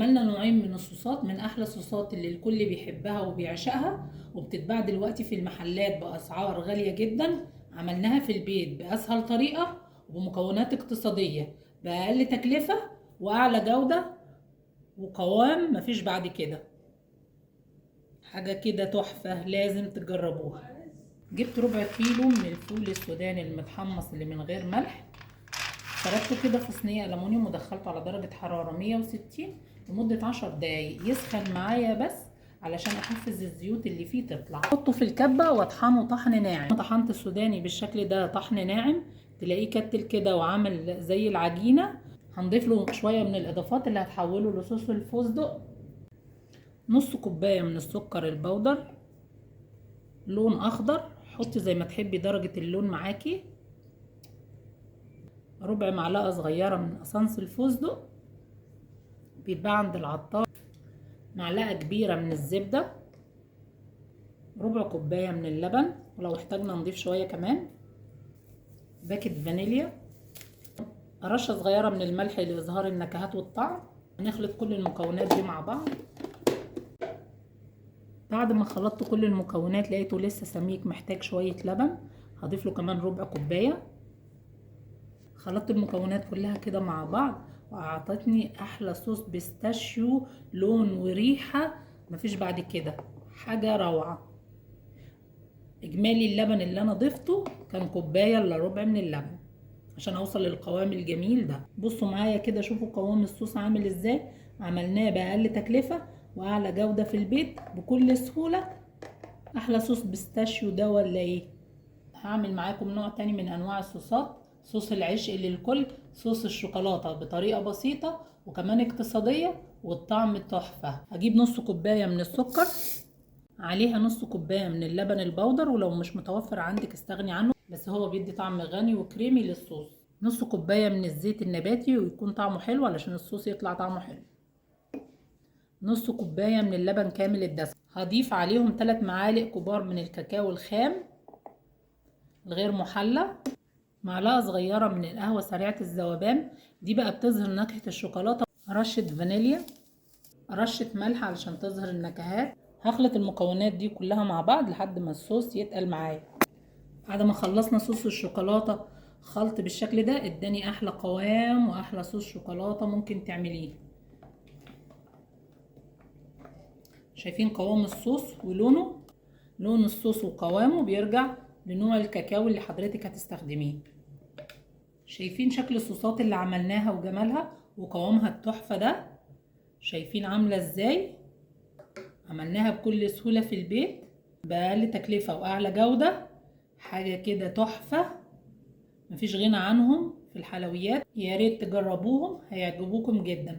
عملنا نوعين من الصوصات، من احلى الصوصات اللي الكل بيحبها وبيعشقها وبتتباع دلوقتي في المحلات باسعار غالية جدا. عملناها في البيت باسهل طريقة وبمكونات اقتصادية، باقل تكلفة واعلى جودة وقوام مفيش بعد كده. حاجة كده تحفة، لازم تجربوها. جبت ربع كيلو من الفول السوداني المتحمص اللي من غير ملح، فردته كده في صينية ألمونيوم ودخلته على درجة حرارة 160 لمدة 10 دقايق يسخن معايا بس علشان احفز الزيوت اللي فيه تطلع. احطه في الكبة واطحنه طحن ناعم. طحنت السوداني بالشكل ده طحن ناعم، تلاقيه كتل كده وعامل زي العجينة. هنضيف له شوية من الإضافات اللي هتحوله لصوص الفستق. نص كوباية من السكر البودر، لون أخضر، حطي زي ما تحبي درجة اللون معاكي. ربع معلقة صغيرة من أسانس الفستق، بيتباع عند العطار. معلقة كبيرة من الزبدة، ربع كوباية من اللبن، ولو احتاجنا نضيف شوية كمان. باكت فانيليا، رشة صغيرة من الملح لإظهار النكهات والطعم. هنخلط كل المكونات دي مع بعض. بعد ما خلطت كل المكونات لقيته لسه سميك محتاج شوية لبن، هضيف له كمان ربع كوباية. خلطت المكونات كلها كده مع بعض واعطتني احلى صوص pistachio، لون وريحة مفيش بعد كده، حاجة روعة. اجمالي اللبن اللي انا ضفته كان كوباية الا ربع من اللبن عشان اوصل للقوام الجميل ده. بصوا معايا كده، شوفوا قوام الصوص عامل ازاي. عملناه باقل تكلفة واعلى جودة في البيت بكل سهولة. احلى صوص pistachio ده ولا ايه؟ هعمل معاكم نوع تاني من انواع الصوصات، صوص العشق للكل، صوص الشوكولاتة بطريقة بسيطة وكمان اقتصادية والطعم تحفة. هجيب نص كوباية من السكر، عليها نص كوباية من اللبن البودر، ولو مش متوفر عندك استغني عنه، بس هو بيدي طعم غني وكريمي للصوص. نص كوباية من الزيت النباتي ويكون طعمه حلو علشان الصوص يطلع طعمه حلو. نص كوباية من اللبن كامل الدسم. هضيف عليهم 3 معالق كبار من الكاكاو الخام الغير محلى، معلقة صغيرة من القهوة سريعة الذوبان، دي بقى بتظهر نكهة الشوكولاتة، رشة فانيليا، رشة ملح علشان تظهر النكهات. هخلط المكونات دي كلها مع بعض لحد ما الصوص يتقل معايا. بعد ما خلصنا صوص الشوكولاتة خلط بالشكل ده، اداني احلى قوام واحلى صوص شوكولاتة ممكن تعمليه. شايفين قوام الصوص ولونه؟ لون الصوص وقوامه بيرجع لنوع الكاكاو اللي حضرتك هتستخدميه. شايفين شكل الصوصات اللي عملناها وجمالها وقوامها التحفة ده؟ شايفين عاملة ازاي؟ عملناها بكل سهولة في البيت بأقل تكلفة وأعلى جودة، حاجة كده تحفة مفيش غنى عنهم في الحلويات. يا ريت تجربوهم، هيعجبوكم جدا.